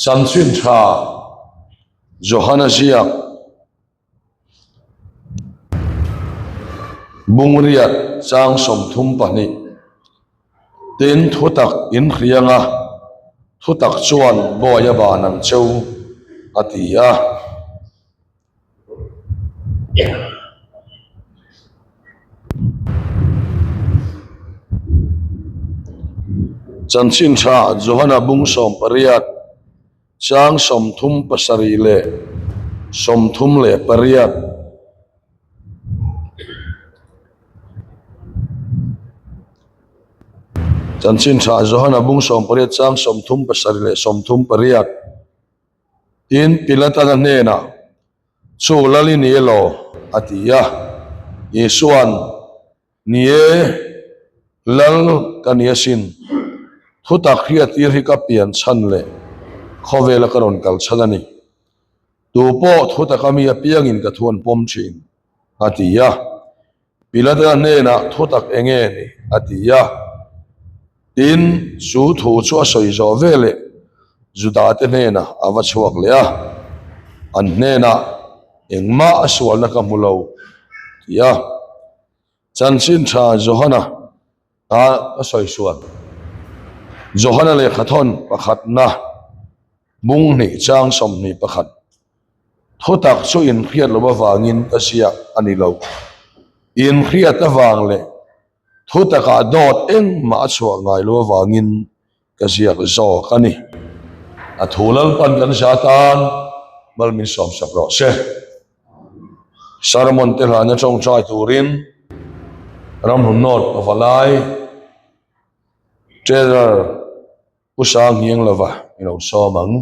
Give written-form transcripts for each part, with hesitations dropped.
Chanchin tha Johana ziak Bungriat chang 32 Tin, thutak in hriang a, thutak chuan bawi a ban ang cheu, a ti a. Chanchin tha Johana bung 18 chang 37 leh 38. Chanchin tha Johana bung 18 chang 37 leh 38. Tin, Pilatan a hnenah, Chu lal i ni elaw? a ti a. Isua'n, Ni e, lal ka ni asin. Thutak hriattir hi ka pian chhan leh khawvela ka rawn kal chhan a ni. Tu pawh thutaka mi apiangin ka thu an pawm thin, a ti a. Pilata hnenah thutak eng nge ni? a ti a. Tin, chu thu chu a sawi zawh veleh Judate hnenah a va chhuak leh a, an hnenah, Engmah a sualna ka hmu lo, ti a. Chanchin tha Johana a ka sawi sual. Johana lehkhathawn pakhatna bung hnih chang 21. Thutak chu inhriat loh avangin ka ziak a ni lo. Inhriat avang leh thutakah dawt engmah a chhuah ngai loh avangin ka ziak zawk a ni. A thu Lalpan kan za tan mal min sawmsak rawh se. Sermon te hlana tawngtai turin Ramhlun North Pavalai Treasurer Pu Sang Hiang lova i lo sawm ang.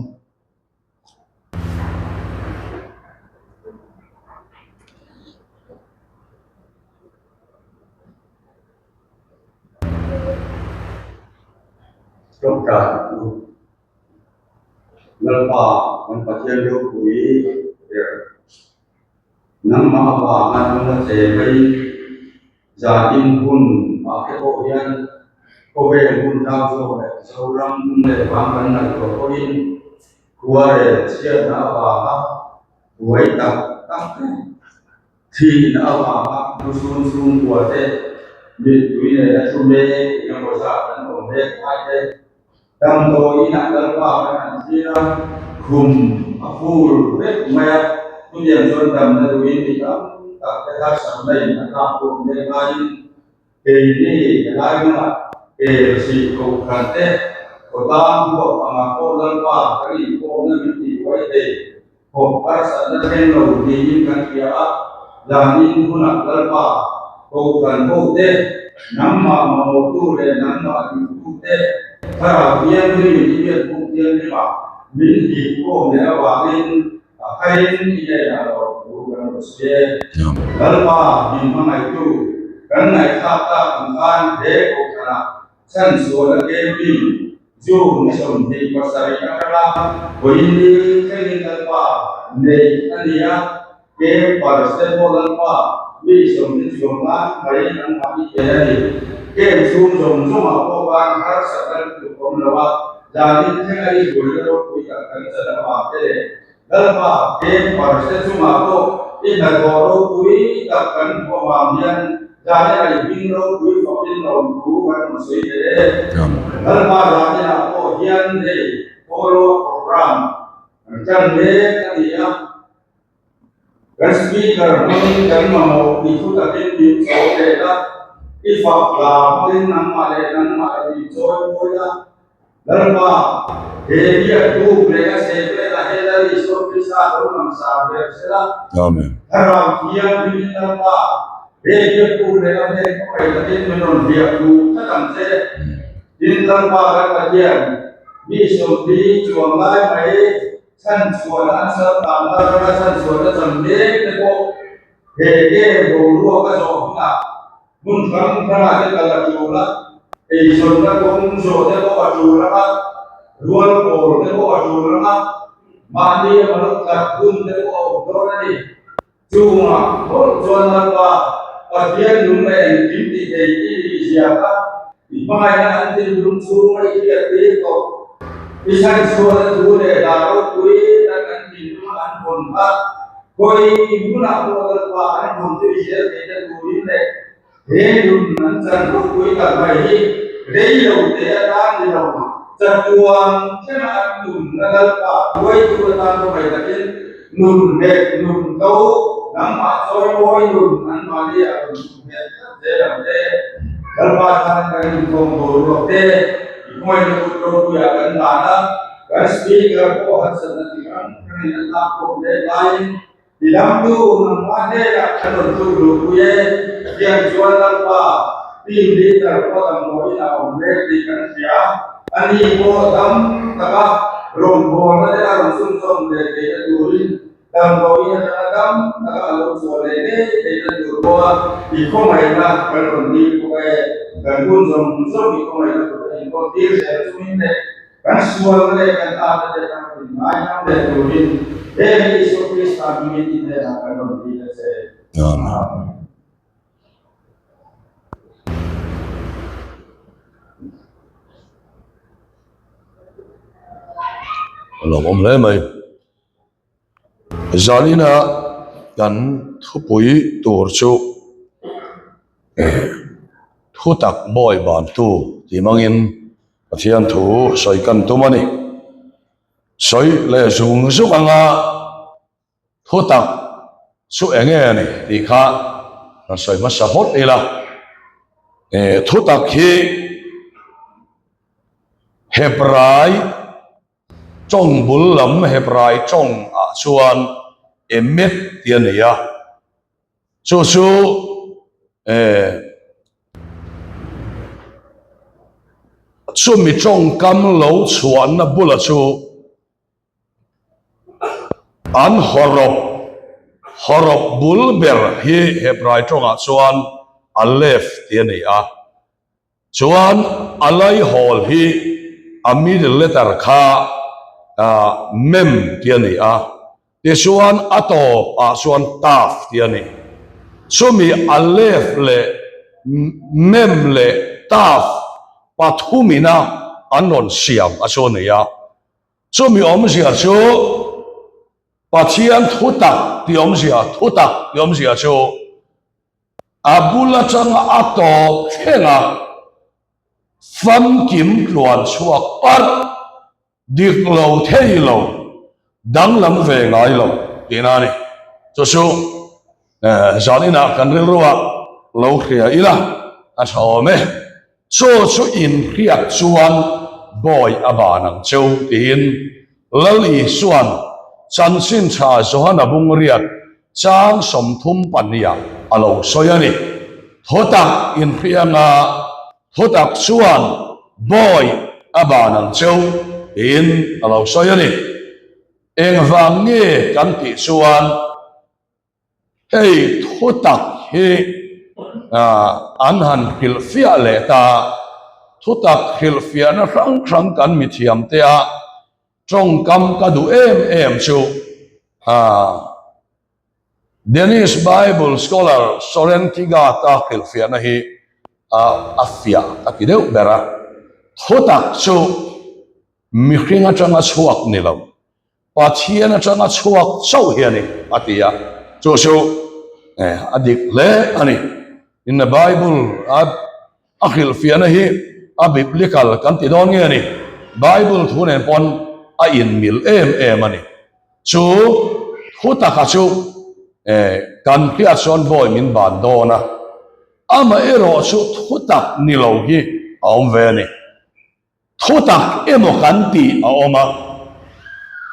Tawngtai ang u. Lalpa kan Pathian ropui ber nangmah avanga nung a che maiin Zanin hun ah te pawh hian khawvel hun zau zawk leh Zoram hun leh vang kan ngaihtuah pawhin khua rel chhiatna avanga buai tak tak te, thihna avanga lusun chhungkua te, mittui nena thu mek engemaw zat an awm mek lai te, Damdawiin ah Lalpa kan han thlir a, khum a fur vek mai a, chutiang chuan damna duhin mi tam tak te harsatna in a tlak pawh mek laiin keini helai hmunah kel chhih kohhran te khawtlang huap angah pawh Lalpa kan inkhawmna min tihbuai thei khawp harsatna thleng lo niin kan hria a, zanin hunah Lalpa kohhran ho te, nangmah mamawhtu leh nangmah duhtu te Thlarau Thianghlim i biakbuk thianghlimah min hipkhawm leh avangin a khain i hnenah lo thu kan rawn sawi e. Lalpa min hmangaihtu kan ngaihthlak tak ang khan he kohhranah Chhanchhuahna camping June ni 27 atanga vawiin ni thlengin Lalpa neih a ni a, camper te pawh Lalpa mi 20 chuang ngai mai an mahni thei a ni. Camp chhung zawng zawngah pawh khan harsatna lutuk awm lo a, zanin thlenga i hruaina ropui tak kan chan avang te leh Lalpa camper te chungah pawh i hnathawh ropui tak kan hmuh avang hian zanin a i hming ropui fakin lawm thu kan rawn sawi thei e. Lalpa zaninah pawh hian hei follow up program kan tan mek a ni a. Kan speaker hmangin kan mamawh tih thu takin min chawi leh a, i fak hla hmangin nangmah leh nangmah i min chawi mawi a. Lalpa, he biak buk leh a chhe velah he Lal Isua Krista lo lang sar ber se la. Amen. Thlarau Thianghlimin Lalpa, he biak buk leh a hnen khawngaih takin min rawn biak duh tlat ang che. Tin, Lalpa kan Pathian, mi 40 chuang lai mai chhanchhuahna an sal tan atanga chhanchhuahna chan mek te pawh he game boruak a zawh hunah Hmun hrang hrangah te kal a tul a, eizawnna kawng zawh te pawh a tul ang a, rual pawl te pawh a tul ang a, mahni emaw lo tlat hun te pawh a awm dawn a ni. Chungah mawlh chuan Lalpa, Pathian nung leh engkim ti thei i nih zia kha i hmangaihna an thinlung chhunga i hriat tir tawh. I chhanchhuahna thu leh hla ropui tak kan thinlung an vawn kha khawi hmunah pawh Lalpa an vawn zui zel theihna turin leh he nun an chan ropui tak mai hi rei lo teh atan ni lo chatuan thlenga an nunna Lalpa hruaitu atan khawngaih takin nun leh nun tho nangmah chawimawi nun anmahni a rawn hmu hmel tlat zel ang che. Lalpa tan kan inkhawm boruak te i hmuaina kut ropuiah kan dan a, kan speaker pawh harsatna chi hrang hrangin a tlak khawm leh laiin i lamtu nangmah hnenah kan rawn tluk luhpui e. Pathian chuan Lalpa team leader pawh damdawiin a awm mek tih kan hria a, ani pawh dam taka rawngbawlna te a rawn chhunzawm leh theihna turin Damdawiin atanga dam taka a lo chhuah leh ngei theihna tur pawha i khawngaihna kan rawn dil bawk e. Kan hun zawng zawng i khawngaihna tur a inkawl tir zel chungin leh kan sualna leh kan atna te atanga min ngaidam leh turin heng Isua Krista hmingin i hnenah kan rawn dil a che. Amen. A lawmawm hle mai. Zanina kan thupui tur chu thutak bawi bantu tih hmangin Pathian thu sawi kan tum a ni. Sawi leh zung zung anga thutak chu eng nge a ni tih kha kan sawi hmasa phawt ila. Thutak hi Hebrai Tawng bul lam Hebrai tawng ah chuan Emet tih a ni a, chu chu eh chumi tawngkam lo chhuahna bula chu an hawrawp hawrawp bul ber hi Hebrai tawngah chuan Aleph tih a ni a. Chuan a laihawl hi a middle letter kha mem tih a ni a, tichuan a tawp ah chuan taf tih a ni. Chumi aleph leh mem leh taf pathumina an rawn siam a chu a ni a. Chumi awmzia chu Pathian thutak tih awmzia, thutak tih awmzia chu A bul atanga a tawp thleng a, famkim tluan chhuak parh, dik lo thei lo, danglam ve ngai lo tihna a ni. Chu chu zan inah kan rilruah lo hria ila a tha awm e. Chaw chu inhriat chuan bawi a ban ang cheu tiin Lal Isua'n chanchin tha Johana bungriat chang 30 pahniha a lo sawi a ni. Thutak inhrianga thutak chuan bawi a ban ang cheu tiin a lo sawi a ni. Engvang nge kan tih chuan Hei thutak hi an han hrilhfiah leh ta, thutak hrilhfiahna hrang hrang kan mithiam te a, tawngkam ka duh em em chu Danish Bible scholar Soren Kierkegaard-a hrilhfiahna hi a fiah ka ti deuh ber a, thutak chu mihring atanga chhuak ni lo. Pathian atanga chhuak chauh hi a ni, a ti a. Chu chu a dik hle a ni. In the Bible a a hrilhfiahna hi a biblical kan ti dawn nge a ni. Bible thu nen pawn a inmil em em a ni. Chu thu taka chu kan hriat chuan bawi min ban dawn a, amaherawh chu thu tak ni lo hi a awm ve a ni. Thutak emaw kan tih a awm a,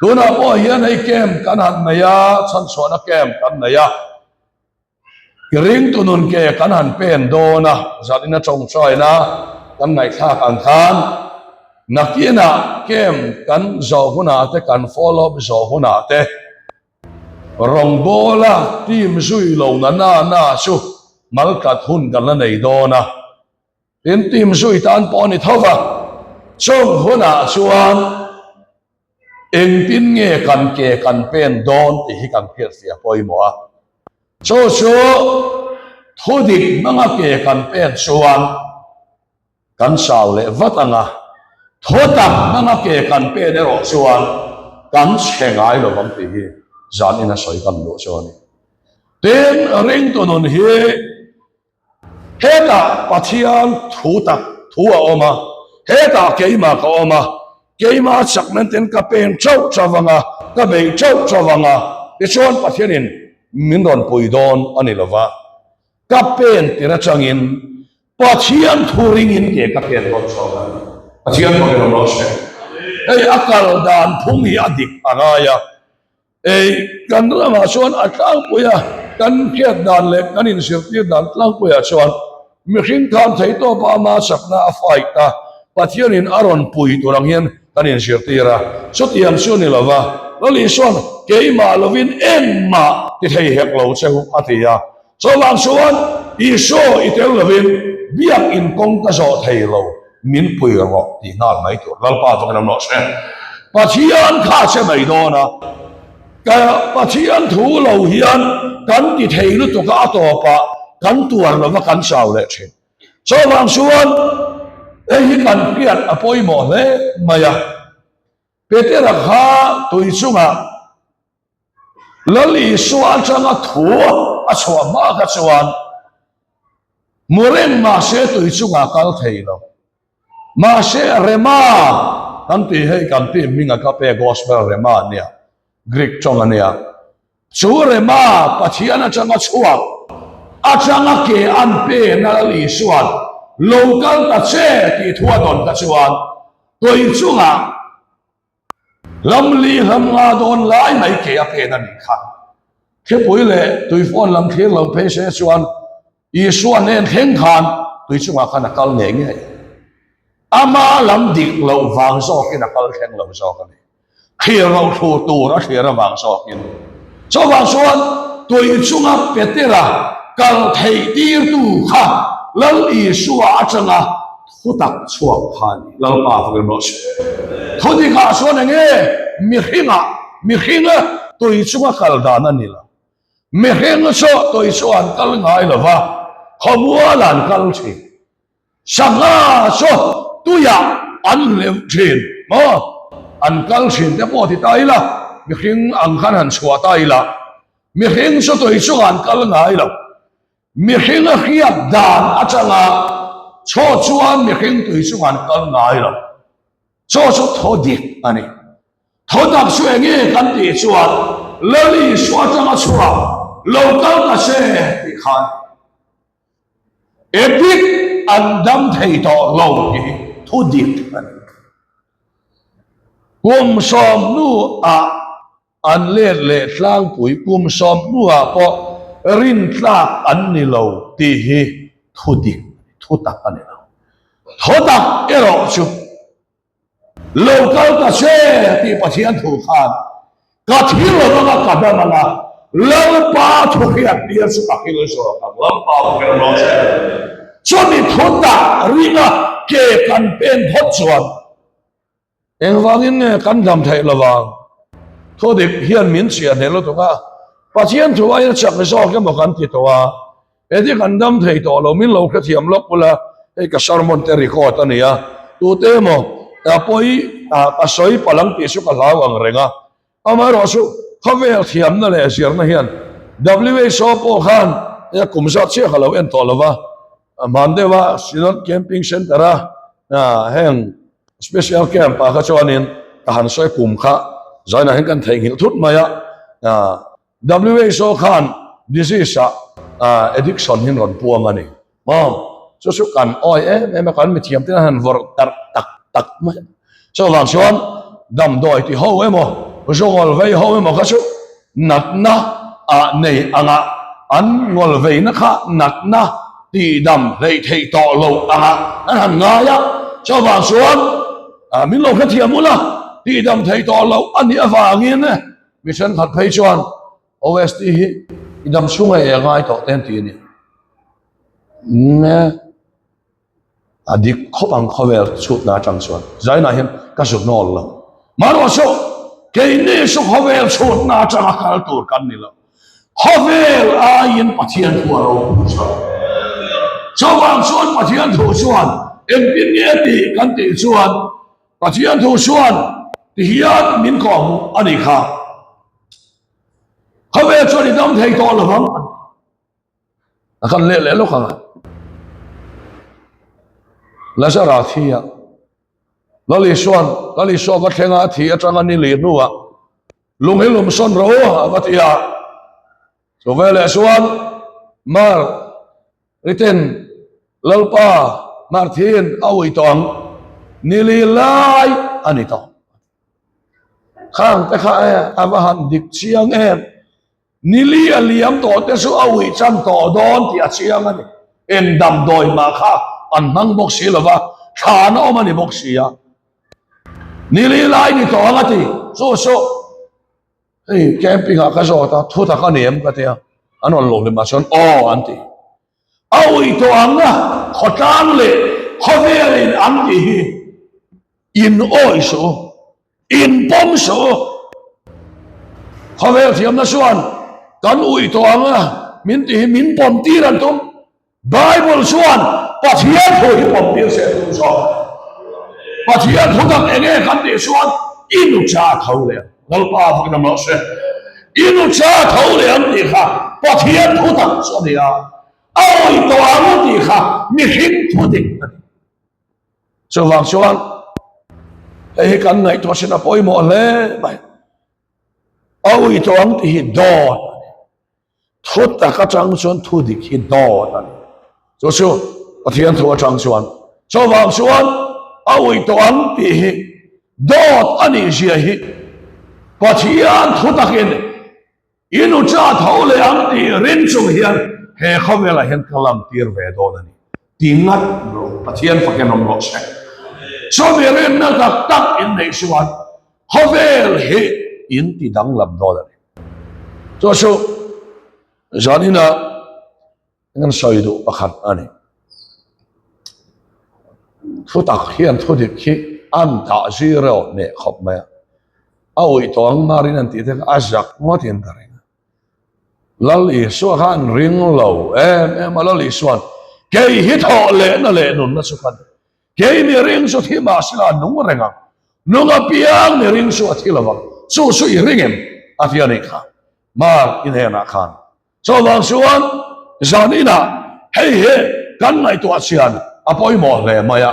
tunah pawh hian hei camp kan han nei a, chhanchhuahna camp kan nei a, ringtu nun ke kan han pen dawn a, zanin a tawngtaina kan ngaihthlak ang khan nakinah camp kan zawh hunah te kan follow up zawh hunah te rawngbawla team zui lo na na na chu maltlat hun kan la nei dawn a. Tin, team zui tan pawh a ni tho va, chung hunah chuan engtin nge kan ke kan pen dawn tih hi kan hriatfiah pawimawh a. Chu chu thudik hmanga ke kan pen chuan kan chau leh vat ang a. Thutak hmanga ke kan pen erawh chuan kan chhe ngai lo vang tih hi zanin a sawi kan duh chu a ni. Tin, ringtu nun hi hetah Pathian thu tak thu a awm a, hetah keimah ka awm a, keimah chakna ten ka pen chauh chauh ang a, ka beih chauh chauh ang a, tichuan Pathianin min rawn pui dawn a ni lo va. Ka pen tir atangin Pathian thu ringin ke ka pen dawn chhawk a ni. Pathian bawk in awm rawh se. Hei a kal dan phung hi a dik a ngai a. Ei kan ramah chuan a tlangpui a, kan hriat dan leh kan inzirtir dan tlangpuiah chuan mihring khan theihtawpa ama chakna a fight a, Pathianin a rawn pui tur ang hian kan inzirtir a. Chutiang chu a ni lova, Lal Isuan keimah lovin engmah ti thei hek lo che u a ti a. Chuvang chuan Isua i tel lovin biakin kawng ka zawh thei lo, min pui rawh tih nghal mai tur Lalpa chu kan awm rawh se. Pathian kha che mai dawn a, ka Pathian thu lo hian kan ti thei lutuk a, a tawpah kan tuar lova kan chau leh thin. Chuvang chuan hei hi kan hriat a pawimawh hle mai a, Petera kha tui chungah Lal Isua atanga thu a chhuah hma kha chuan hmu reng mahse tui chungah kal thei lo. Mahse Rema kan tih hei kan team hming a ka pe Gospel Rema a nia, Greek tawng a nia. Chu Rema Pathian atanga chhuak atanga ke an pe na Lal Isua'n lo kal ta che tih thu a dawn kha chuan tui chungah Lam li hlam nga dawn lai mai ke a pen a nih kha. Thlipui leh tuifawn lam thlir lo phei se chuan Isua hnen thleng khan tui chungah khan a kal ngei ngei. Ama lam dik loh vang zawkin a kal thleng lo zawk a ni. Thlir loh thu tur a thlir avang zawkin. Chuvang chuan tui chunga Petera kal theih tirtu kha Lal Isua atanga Thu tak chhuak kha a ni. Lalpa fakin rawh se. Thu dikah chuan eng nge mihringah mihringa tui chunga kal dan a ni lo. Mihring chu tui chu an kal ngai lo va, khawmual an kal thin. Sangha chu tuiah an hleuh thin maw? An kal thin te pawh ti ta ila, mihring ang khan han chhuah ta ila, mihring chu tui chungah an kal ngai lo. Mihring a hriat dan atanga chaw chuan mihring tui chungah an kal ngai lo. Chaw chu thaw dik a ni. Thaw tak chu eng nge kan tih chuan Lal Isua atanga chhuak lo kal ta se tih khan edik an dam thei tawh lo tih hi thu dik a ni. Kum sawmhnuah An let leh tlangpui kum sawmhnuah pawh rintlak an ni lo tih hi thu dik, thu tak a ni lo. Thaw tak erawh chu lo kal ta che tih Pathian thu khan ka thil lo anga ka dam anga Lalpa thu hriat tir chu ka hil zawk ang, Lalpa pawh hian rawn che. Chumi thu tak ringa ke kan pen phawt chuan Engvangin nge kan dam theih lo vang? Thudik hian min chiah hneh lutuk a, Pathian thu aiin a chak zawk emaw kan ti tawh a, heti kan dam thei tawh lo, min lo hrethiam lawk ula, hei ka sermon te record a ni a, tute emaw pawi ka sawi palh ang tih chu ka hlau ang reng a, Amaherawhchu, khawvel thiamna leh zirna hian WHO pawh khan a kum zat chiah kha lo en tawh lo va, hman deuha Synod Camping Centre-a heng Special Camp-ah kha chuanin ka han sawi kum kha zainah hian kan theihnghilh thut mai a, WHO khan disease-ah addiction hi an rawn puang a ni. Maw? Chu chu kan awi em em a, kan mithiam te han vawrh darh tak tak mai a. Chuvang chuan damdawi ti ho emaw, zawngawl vei ho emaw kha chu natna ah nei anga an ngawl veina kha natna tihdam hleih theih tawh lo anga an han ngai a. Chuvang chuan min lo hrethiam ula, tihdam theih tawh loh a nih avangin mi thenkhat phei chuan OST hi i dam chhung a ei a ngai tawh te an ti a ni. Nge a dik khawp ang khawvel chhutna atang chuan zainah hian ka zut nawl lo. Marawh chu keini chu khawvel chhutna atanga kal tur kan ni lo. Khawvel aiin Pathian thu a ropui zawk. Chuvang chuan Pathian thu chuan engtin nge tih kan tih chuan. Pathian thu chuan ti hian min kawhhmuh a nih kha. Khawvel chuan i dam thei tawh lo vang an ti. A kan leh leh lawk ang a. Lazara thi a. Lal Isuan, Lal Isua va thlenga a thi atanga ni li hnuah lung hi lum sawn rawh u a va ti a. Chu veleh chuan Mar Riten Lalpa Marthin a ui tawh ang, ni li lai a ni tawh. Khang te kha e a va han dik chiang em. Ni li a liam tawh te chu a ui chan tawh dawn tih a chiang a ni. Eng damdawi mah kha an hmang bawk si lova, thlan a awm a ni bawk si a. Ni li lai ni tawh ang a ti. Chu chu hei camping ah ka zawt a, thu tak a ni em ka tia, an rawn lo hlim ah chuan aw an ti. A ui tawh ang a, khawtlang leh khawvel in an tih hi in awih suh u, in pawm suh u. Khawvel thiamna chuan kan ui tawh ang a, min tih hi min pawm tir an tum. Bible chuan Pathian thu hi pawm tir se tum zawk a ni. Pathian thu tak enge kan tih chuan i nucha tho leh ang. Lalpa fak dam rawh se. I nucha tho leh ang tih kha Pathian thu tak chu a ni a, a awih tawh ang tih kha mihring thu dik a ni. Chuvang chuan hei hi kan ngaihtuah sin a pawimawh hle mai. A awih tawh ang tih hi dawt a ni. Thu tak atang chuan thu dik hi dawt a ni. Chu chu Pathian thu atang chuan chuvang chuan a ui tawh ang tih hi dawt a nih zia hi Pathian thu takin i nucha tho leh ang tih rin chung hian he khawvelah hian ka lam tir ve dawn a ni. Ti ngat rawh Pathian fakin awm rawh se. Chumi rinna tak tak in neih chuan khawvel hi in ti danglam dawn a ni. Chu chu zanina kan sawi duh pakhat a ni. Thu tak hian thu dik hi an dah zero hneh khawp mai a. A awih tawh ang marin an tih te kha a zak ngawtin ka ring a. Lal Isua kha an ring lo em em a, Lal Isua'n kei hi thawh lehna leh nunna chu ka ni. Kei mi ring chu thi mahsela a nung reng ang, nung apiang mi ring chu a thi lo vang, chu chu i ring em? a ti a nih kha Mar i hnenah khan. Chuvang chuan zan inah hei hi kan ngaihtuah chian a pawimawh hle mai a.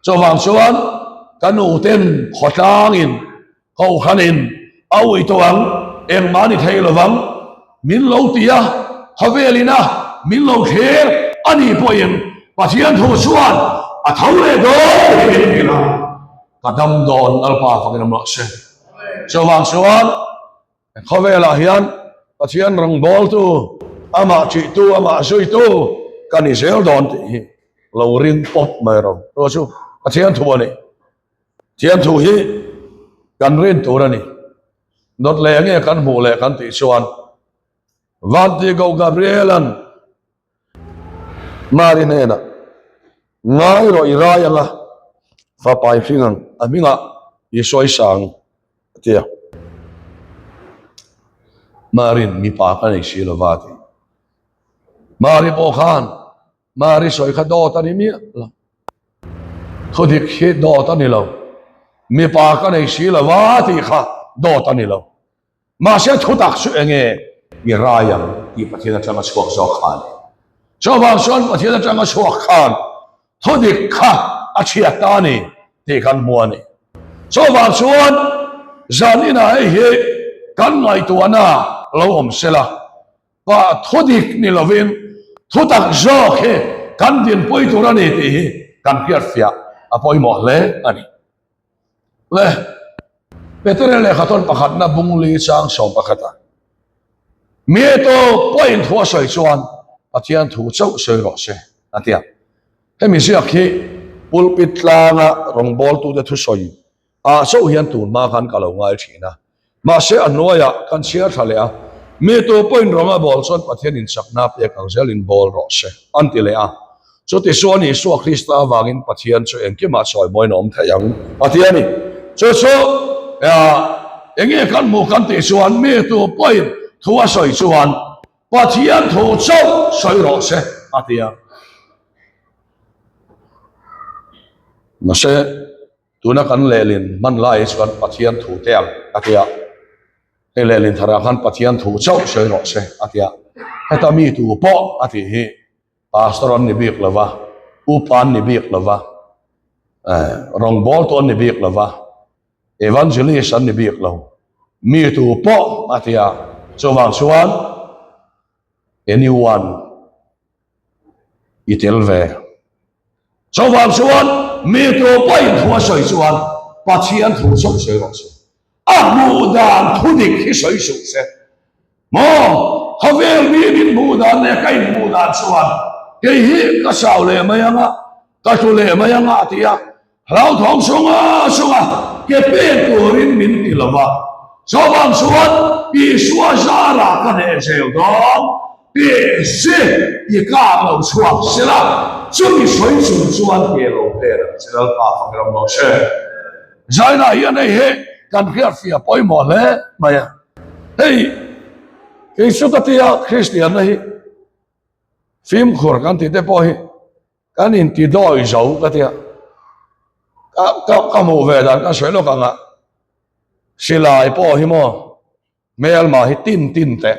Chuvang chuan ka nuten khawtlangin Kohhranin a ui tawh ang, engmah ni thei lovang, min lo ti a, khawvelin a min lo thlir a nih pawhin Pathian thu chuan a tho leh dawn tih min hrilh a, ka dam dawn Lalpa fakin awm rawh se. Chuvang chuan khawvelah hian Pathian rawngbawltu, amah ṭihtu, amah zuitu ka ni zel dawn tih hi lo ring pawp mai rawh. Chu chu Pathian thu a ni. Thiam thu hi kan rin tur a ni. Dawt leh nge kan hmuh leh kan tih chuan Vantigo Gabrielan Mari hnenah ngai rawh i rai anga fapa i hring ang a hmingah i sawi sang a ti a. Marin mipa ka nei si lova a ti. Mari pawh khan Mari sawi kha dawt a ni miah lo. Thudik hi dawt a ni lo. Mipa ka nei si lo a tih kha dawt a ni lo. Mahse thutak chu eng nge i rai ang tih Pathian atanga chhuak zawk kha a ni. Chuvang chuan Pathian atanga chhuak khan thudik kha a chhiat ta a ni tih kan hmu a ni. Chuvang chuan zan inah hei hi kan ngaihtuahna lo awm sela. Pa thudik ni lovin thutak zawk hi kan dinpui tur a ni tih hi kan hriatfiah a pawimawh hle a ni. Le Petere lehkhathawn pakhatna bungli chang 11 ah mi tawp pawhin thu a sawi chuan Pathian thu chauh sawi rawh se a ti a. Hemi ziak hi pulpit tlanga rawngbawltute thusawi Ah chauh hian tun hma khan ka lo ngai thin a, mahse a hnuaiah kan chhiar thla leh a, mi tu pawhin rawng a bawl chuan Pathian inchakna pek ang zelin bawl rawh se an ti leh a. Chuti chuan Isua Krista avangin Pathian chu engkimah chawimawiin a awm thei ang a ti a ni. Chu chu enge kan hmuh kan tih chuan mi tu pawhin thu a sawi chuan Pathian thu chauh sawi rawh se a ti a. Mahse. Tuna kan lehlin hman lai hi chuan Pathian thu te ang a ti a, hei lehlin tharah khan Pathian thu chauh sawi rawh se a ti a, heta mi tu pawh a tih hi Pastor an ni bik lo va, upa an ni bik lo va, rawngbawltu an ni bik lo va, Evangelist an ni bik lo, mi tu pawh a ti a, chuvang chuan anyone i tel ve. Chuvang chuan mi tu pawhin thu a sawi chuan Pathian thu chauh sawi rawh se. A hmuh dan thu dik hi sawi suh se. Maw? Khawvel mi min hmuh dan leh ka inhmuh dan chuan kei hi ka chau leh mai ang a, ka tlu leh mai ang a a ti a. Hlauthawng chunga chunga ke pen turin min ti lo va, chuvang chuan Isua zarah ka hneh zel dawn tih si i kak lo chhuak sela, chumi sawi chung chuan ke lo pen ang che Lalpa fak ram rawh se. Zaina hian hei hi kan hriatfiah pawimawh hle mai a, hei kei chu ka tia Kristianna hi fimkhur kan tih te pawh hi Kan inti dawi zo ka tia, ka ka ka hmuh ve dan ka sawi lawk ang a, silai pawh hi maw hmelma hi tin tin teh,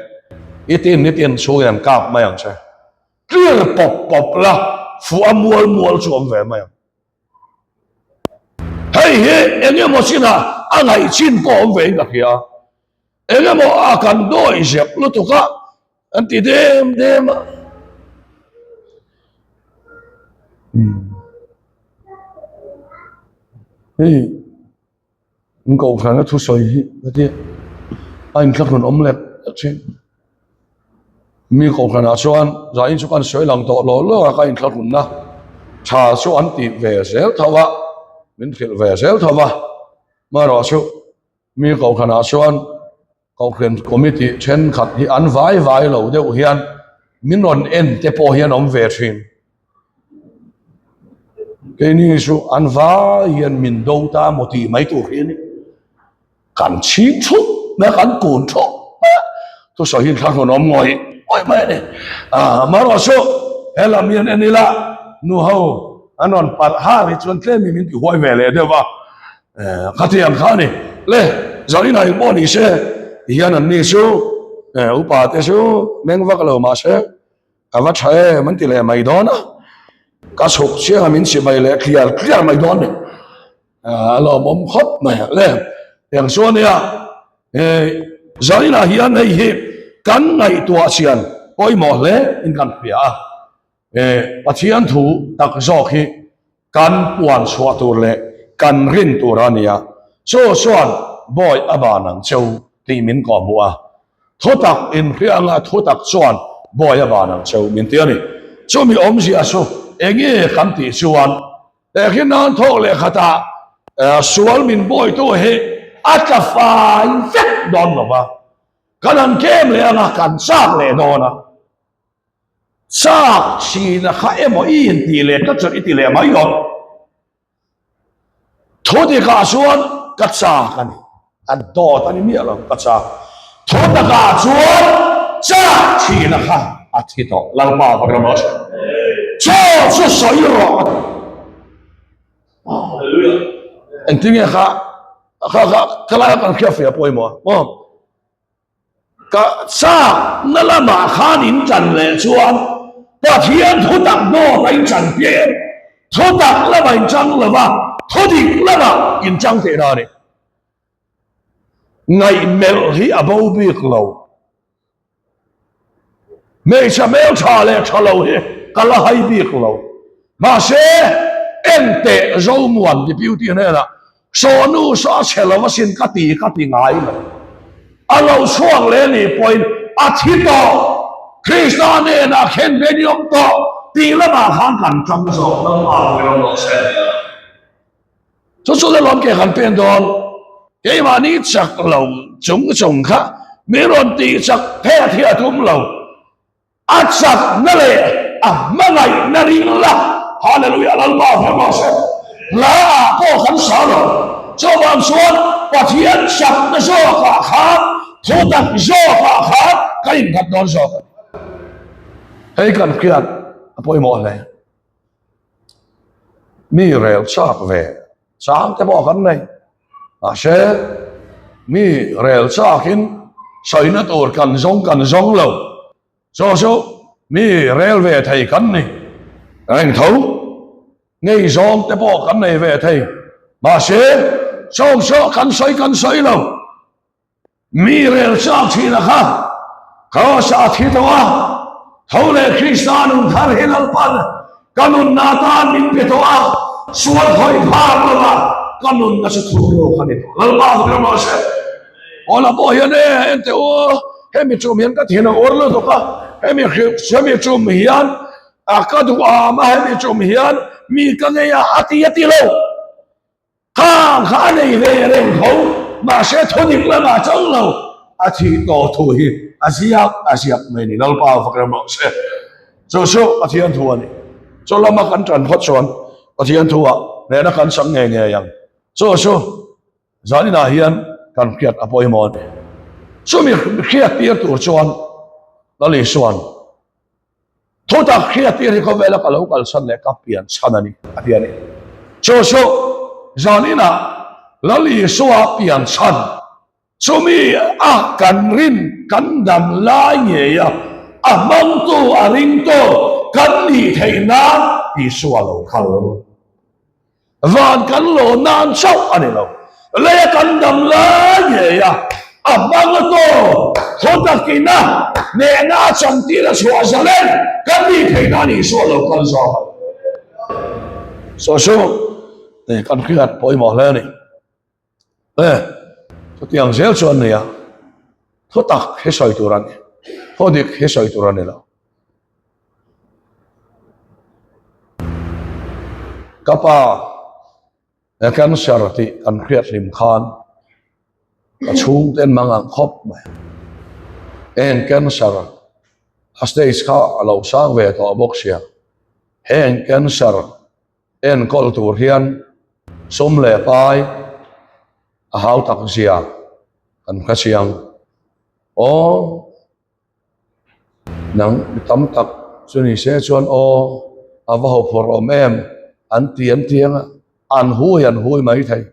i tin i tin chhungin an kap mai ang che, clear pawp pawp la fuh a mual mual chu awm ve mai ang. Hei hi eng emaw chinah a ngaih chin pawh awm ve in ka hria, eng emaw a kan dawi zep lutuk a. An ti dem dem a. Hei in kohhran a thusawi hi ka tia a inthlahrun awm lek lek thin. Mi kohhranah chuan zain chu kan sawi lang tawh lo lo a ka inthlahrunna tha chu an ti ve zel tho a, min hrilh ve zel tho a, amaherawhchu mi kohhranah chuan Kohhran Committee thenkhat hi an vai vai lo deuh hian min rawn en te pawh hian awm ve thin. Keini chu an vai hian min do ta maw tih mai tur hi a ni. Kan chhing thup mai a, kan kun thup mai a, thusawi hi thla hlun awm ngawih ngawih mai a ni. Amaherawhchu he lam hian en ila nu ho an rawn parh har hi chuan tlem hi min ti huai ve leh deuh a. Khatiang kha a ni. Le, Zarina in pawh ni se, tihian an ni chu upa te chu meng vak lo mah se, ka va tha em an ti leh mai dawn a, ka chhuk chiang a min chi mai leh tliar tliar mai dawn ni. A lawmawm khawp mai a. Le, eng chu a nia, Zarina hian hei hi kan ngaihtuah chian pawimawh hle in kan hria a. Pathian thu tak zawk hi kan puan chhuah tur leh kan rin tur a nia, chu chuan bawi a ban ang cheu tih min kawh hmuh a, thutak inhria anga thutak chuan bawi a ban ang cheu min ti a ni. Chumi awmzia chu enge kan tih chuan tehkhin nan thawk leh khatah sual min bawitu hi a tla fai vek dawn lo va, kan han tlem leh anga kan chak leh dawn a. Chak chhina kha emaw i intih leh ka chawlh i ti leh mai dawn. Thu dikah chuan ka chak a ni. A dawt a ni miah lo, ka chak. Thu takah chuan chak chhina kha a thi tawh. Lalpa va ram rawh se. Chaw chu sawi rawh a ti. Hallelujah. Engtin nge kha kha kha kha laia kan hriat feh a pawimawh a maw? Ka chakna lamah khan in chan leh chuan Pathian thutak dawt a in chan tir, thutak lamah in chang lo va, thudik lamah in chang tihna a ni. Ngaihmelh hi a bo bik lo. Hmeichhe hmel tha leh tha lo hi ka la hai bik lo. Mahse, enteh Zomuan Deputy hnenah Sawnu saw a chhe lo asin ka ti ka ti ngai lo. A lo chhuak leh nih pawhin a thi tawh, Krista hnenah khen ve ni awm tawh tih lamah khan kan tang zawk lam a ni lo rawh se. Chu chu le lawm ke kan pen dawn, keimahni chak lo chung chung kha min rawn tih chak phet hi a tum lo. A chakna leh a hmangaihna ring la, Hallelujah, Lalpa hmel rawh se. Hla ah pawh kan sa lo, chuvang chuan Pathian chakna zawkah khan, thutak zawkah khan kan innghat dawn zawk a ni. Hei kan hriat a pawimawh hle. Mi rel chak ve. Chang te pawh kan nei. Mahse, mi rel chakin sawina tur kan zawng kan zawng lo. Chu chu mi rel ve thei kan ni reng tho. Ngei zawng te pawh kan nei ve thei. Mahse, chawng chu kan sawi kan sawi lo. Mi rel chak thin a kha Kraws ah a thi tawh a, tho leh Krista nun thar hi Lalpan ka nunna atan min pe tawh a, sual khawih phak lova ka nunna chu thur rawk a ni tawh. Lalpa fak ram rawh se. Paula pawh hian e, enteh u, hemi tum hian ka thin a ur lutuk a, hemi hemi tum hian a ka duh am a, hemi tum hian mi ka ngei a, a ti a ti lo. Khang kha a nei ve reng tho, mahse thudik lamah chauh lo a thih tawh thu hi a ziak a ziak mai a ni. Lalpa fak rem rawh se. Chu chu Pathian thu a ni. Chu lama kan tan phawt chuan Pathian thu-ah hnehna kan chang ngei ngei ang. Chu chu zaninah hian kan hriat a pawimawh a ni. Chumi hriat tir tur chuan Lal Isua'n Thutak hriattir hi khawvela ka lo kalsan leh ka pian chhan a ni, a ti a ni. Chu chu zan inah Lal Isua pian chhan, chumi a kan rin kan dam lai ngei a, a hmangtu a ringtu kan nih theih nan Isua lo kal. Van kan lawn nan chauh a ni lo. Leia kan dam lai ngei a, a hmang a taw, thaw takin a hnehna a chantir a chhuah zalen kan nih theih nan Isua lo kal zawk a ni. Saw chu kan hriat pawimawh hle a ni. E, chutiang zel chu an ni a, thu tak hi sawi tur a ni, thu dik hi sawi tur a ni lo. Ka pa he cancer tih kan hriat hlim khan ka chhungte an mang ang khawp mai. Heng cancer a stage kha a lo sang ve tawh bawk sia, heng cancer enkawl tur hian sum leh pai a hau tak zia kan hre chiang. Aw. Nang mi tam tak chu ni se chuan aw a va ho phawrh awm em an ti an ti anga an hui an hui mai thei.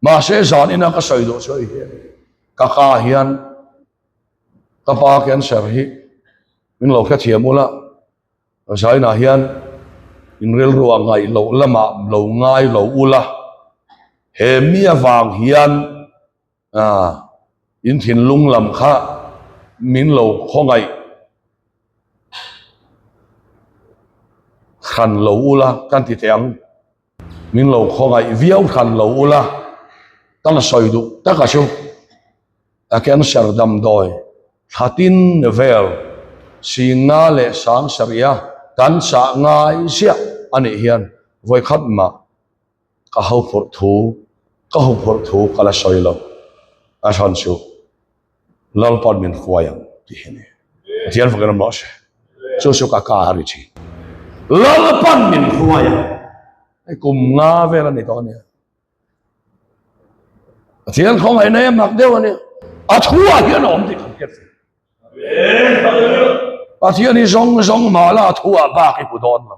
Mahse zan ina ka sawi duh chu hei hi a ni. Ka ka hian ka pa cancer hi min lo hrethiam ula zainah hian in rilru a ngaih loh lamah lo ngai lo ula he mi avang hian A, in thinlung lam kha min lo khawngaih hran lo ula kan ti teh ang, min lo khawngaih viau hran lo ula ka la sawi duh tak a chu a cancer damdawi thla tin vel Singna leh Sangsaria kan chah ngai ziah a nih hian vawikhat mah Ka hophurh thu, ka huphurh thu ka la sawi lo, a chhan chu Lalpan min hruai ang tih hi a ni. Pathian fakin awm rawh se. Chu chu ka ka a ri thin. Lalpan min hruai ang. Hei kum nga vel a ni tawh a nia. Pathian khawngaihna hi a mak deuh a nia. A thu ah hian a awm tih kan hriat theih. Pathian hi zawng zawng mah la thu ah bak i hmu dawn lo.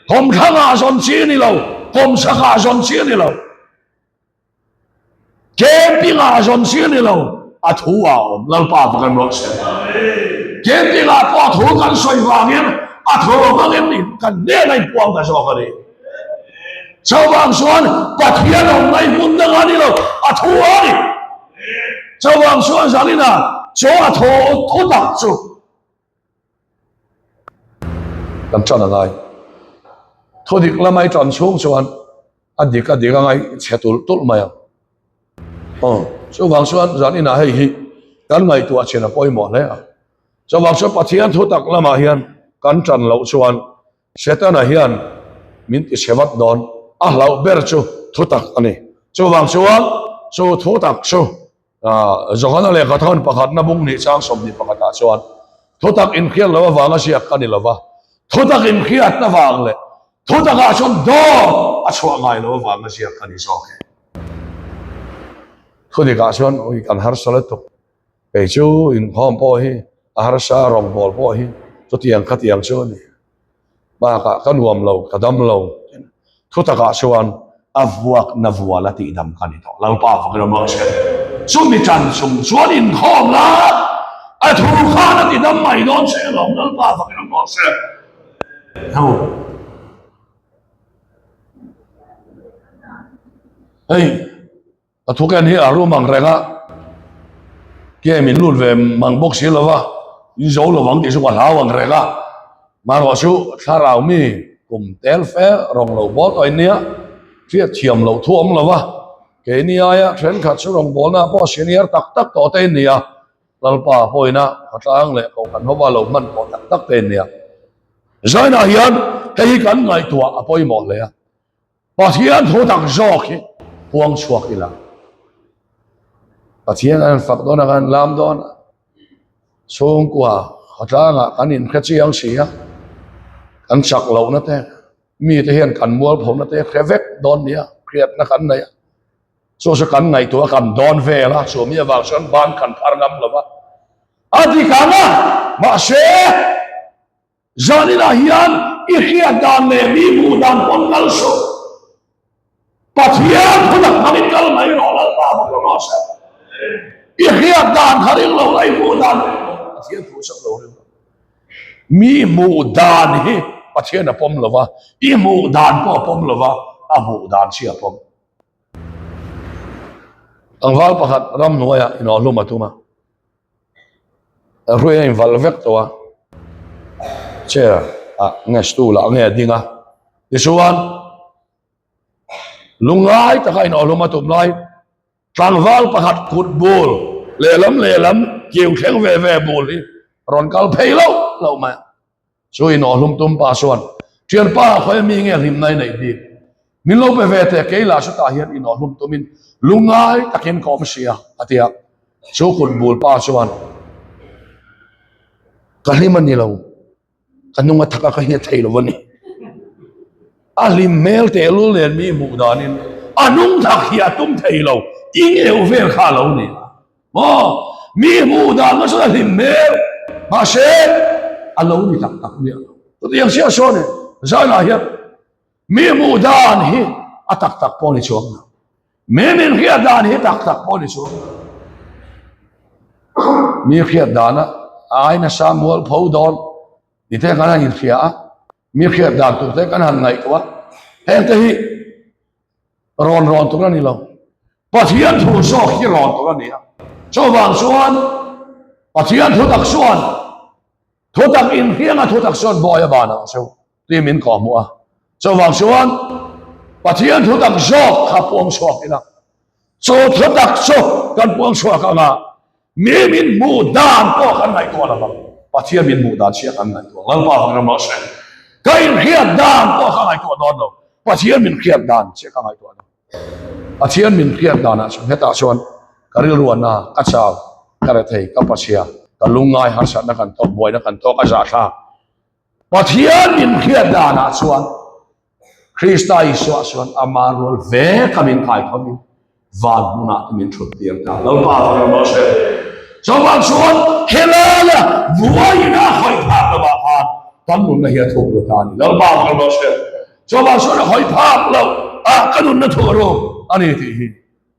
Kawmthlang ah zawn chi a ni lo, kawmchhak ah zawn chi a ni lo, camping ah zawn chi a ni lo, a thu ah a awm. Lalpa va kan rawh se. Camping ah pawh a thu kan sawi vangin a thu hmangin kan hnenah inpuang ta zawk a ni. Chuvang chuan Pathian awm mai hmun dang a ni lo, a thu a ni. Chuvang chuan Zalina chaw a thaw thu tak chu kan tan a ngai. Thu dik lamai tan chhung chuan a dik a dik a ngai chhe tulh tulh mai ang. Aw, chuvang chuan Zalina hei hi kan ngaihtuah chin a pawimawh hle a. Chuvang chuan Pathian thu tak lamah hian kan tan loh chuan Setana hian min ti chhe vat dawn, a hlauh ber chu thutak a ni. Chuvang chuan chu thutak chu Johana lehkha thawn pakhatna bung nih chang 21 ah chuan thutak inhriat loh avanga ziak ka ni lova, thutak inhriatna vang leh thutakah chuan dawt a chhuah ngai loh avanga ziak ka ni zawk e. Thudikah chuan ui kan harsa lutuk, kei chu inkhawm pawh hi a harsa, rawngbâwl pawh hi chutiang khatiang chu a ni. Bakah ka nuam lo, ka dam lo. Thutakah chuan. A vuakna vual a tihdam ka ni tawh. Lalpa fakin awm rawh se. Chumi tan chung chuan inkhawm la, a thu khan a tidam mai dawn che alawm. Lalpa fakin awm rawh se. Ho. Hei. A thu ken hi a rum ang reng a, ke min lut ve mang bawk si lo va, in zo lo vang tih chu ka hlau ang reng a, marawh chu thlarau mi kum tel fe rawng lo bawl tawh in nia, hriat thiam loh thu awm lo va, keini aia thenkhat chu rawngbawlna pawh senior tak tak tawh te in nia, Lalpa pawina khawtlang leh kohhran hova lo hman pawh tak tak te in nia. Zainah hian hei hi kan ngaihtuah a pawimawh hle a. Pathian thu tak zawk hi puang chhuak ila. Pathian an fak dawn a, kan lam dawn a. Chhungkua khawtlangah kan inhre chiang si a, kan chak lohna te, mite hian kan mualphona te hre vek dawn nia, hriatna kan nei a. Chu chu kan ngaihtuah a, kan dawn vel a, chu mi avang chuan ban kan phar ngam lo va. A dik ang a, mahse, Zaninah hian i hriat dan leh mi hmuh dan pawn kal suh. Pathian thutak hmangin kal mai rawh Lalpa bawk lo rawh se. I hriat dan kha ring lo la i hmuh dan ring lo. Pathian thu sak lo ring lo. Mi hmuh dan hi Pathian a pawm lo va, i hmuh dan pawh a pawm lo va, a hmuh dan chi a pawm. Tlangval pakhat ramhnuaiah inawhhlum a tum a. Hrui a invalh vek tawh a, chair ah nge stool ah nge a ding a, tichuan lungngai taka inawhlum a tum lai tlangval pakhat kut bul lehlam lehlam kiu thleng ve ve bul hi rawn kal phei loh loh mai a. Chu inawhlum tum pa chuan, Thianpa, khawi mi nge hlimna i neih bik? Min lo pe ve teh, kei lah chutah hian inawhlum tumin lungngai takin ka awm si a, a ti a. Chu kut bul pa chuan, Ka hlim a ni lo, ka hnung a thak a, ka hniat thei lo a ni. A hlim hmel tehlul nen mi hmuh danin a hnung thak hi a tum thei lo, i ngeuh vel kha a lo ni a. Maw? Mi hmuh dan nasa a hlim hmel, mahse a lo ni tak tak miah lo. Chutiang chiah sawn e, zanah hian mi hmuh dan hi a tak tak pawh ni chuang lo. Mi min hriat dan hi tak tak pawh ni chuang lo. Mi hriat dana ai nasa mual pho dawn ni te kan han inhria a, mi hriat dan tur te kan han ngaihtuah a, heng te hi Rawn rawn tur a ni lo. Pathian thu zawk hi rawn tur a ni a. Chuvang chuan Pathian thu tak chuan thu tak inhrianga thu tak chuan bawi a ban ang chu tih min kawhhmuh a. Chuvang chuan Pathian thu tak zawk kha puang chhuak ila. Chu thu tak chu kan puang chhuak anga Mi min hmuh dan pawh kan ngaihtuah lo vang. Pathian min hmuh dan chiah kan ngaihtuah. Lalpa vang ram rawh se. Ka inhriat dan pawh ka ngaihtuah dawn lo. Pathian min hriat dan chiah ka ngaihtuah dawn. Pathian min hriat danah chuan hetah chuan ka rilruanna, ka chau, ka rethei, ka pachhia, ka lungngai harsatna kan tawk, buaina kan tawk a zahthlak. Pathian min hriat danah chuan Krista Isua chuan ama rual ve ka min kai khawmin van hmunah te min thut tir ta. Lalpa fak ram rawh se. Chuvang chuan helaia buaiin a hawi phak lovah khan kan nunna hi a thuk ru ta a ni. Lalpa fak ram rawh se. Chuvang chuan a hawi phak loh a ka nunna thuk ru a ni tih hi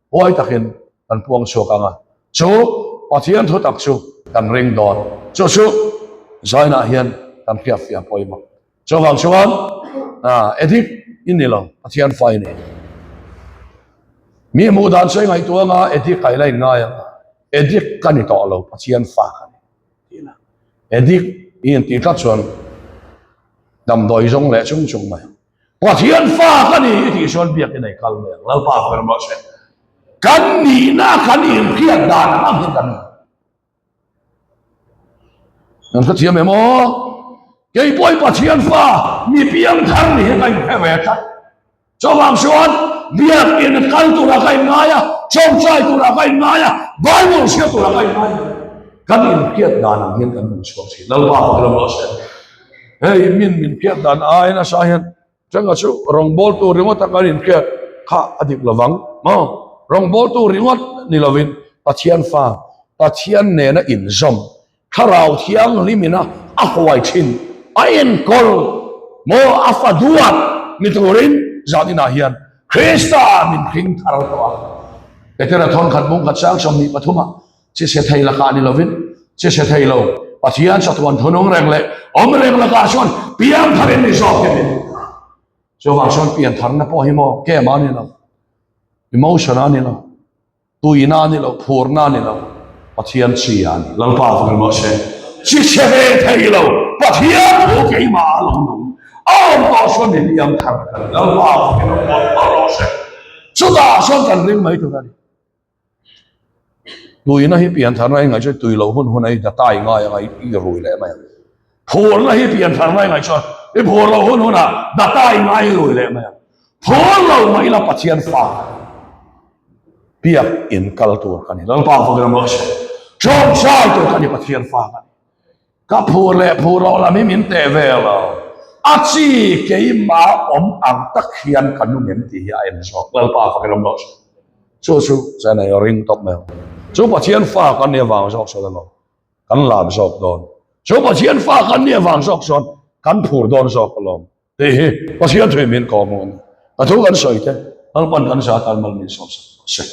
huai takin kan puang chhuak ang a. Chu Pathian thu tak chu kan ring dawn. Chu chu zainah hian kan hriatfiah pawimawh. Chuvang chuan addict i ni lo, Pathian fa i ni. Mi hmuh dan chu i ngaihtuah anga addict ah i la inngai ang a, addict ka ni tawh lo, Pathian fa ka ni tih la. Addict i intih tlat chuan damdawi zawng leh chung chung mai. Pathian fa ka ni i tih chuan biak i nei kal mai ang, Lalpa ka ram rawh se. Kan nihna kan inhriat dan ang hi kan ni. Nan ka thiam em aw? Kei pawh i Pathian fa mi piang thar ni hi ka inhre ve tlat. Chuvang chuan biakin kal tura ka inngai a, chawngchai tura ka inngai a, Bible hria tura ka inngai a. Kan inhriat dan ang hian kan nun chhuak thin. Lalpa fak lam rawh se. Hei min min hriat dan ai nasa hian Changa chu rawngbawltu ringawt a kan inhriat kha a dik lovang maw? Rawngbawltu ringawt ni lovin Pathian fa, Pathian nena inzawm, Thlarau Thianghlimina a huai thin, a enkawl maw a fa duat ni turin zaninah hian. Krista min hring thar tawh a. Petera thawnkhat bungkhat sang 23 ah chi chhe thei lakah ni lovin chi chhe thei lo Pathian chatuan thunung reng leh awm reng lakah chuan piang tharin ni zawk hi min hmu a. Chuvang chuan pian tharna pawh hi maw game a ni lo, emotion a ni lo. Tuina a ni lo, phurna a ni lo, Pathian chi a ni. Lalpa fak emaw se, chi chhe ve thei lo, Pathian thu keimah a lo nung, a awm tawh chuan min iang thar ka ni. Lalpa fak emaw mawlh mawlh rawh se. Chutah chuan kan ring mai tur a ni. Tuina hi piantharna i ngaih chuan tui loh hun hun a i data i ngai anga i rui leh mai ang. Phurna hi piantharna i ngaih chuan i phur loh hun hunah data i ngai i rui leh mai ang. Phur lo mah ila Pathian fa ka ni. Biak in kal tur ka ni. Lalpa fak ram rawh se. Ṭawngṭai tur ka ni Pathian fa ka ni. Ka phur leh phur loh lam hi min teh ve lo. A chi keimah awm ang tak hian ka nung em tih hi a en zawk. Lalpa fak ram rawh se. Chu chu chen ei ring tawp mai ang. Chu Pathian fa ka ni avang zawk sawn alawm. Kan lam zawk dawn. Chu Pathian fa kan ni avang zawk sawn kan phur dawn zawk alawm. Tih hi Pathian thui min kawm a ni. A thu kan sawi te, Lalpan kan za tan mal min sawm sak tawh se.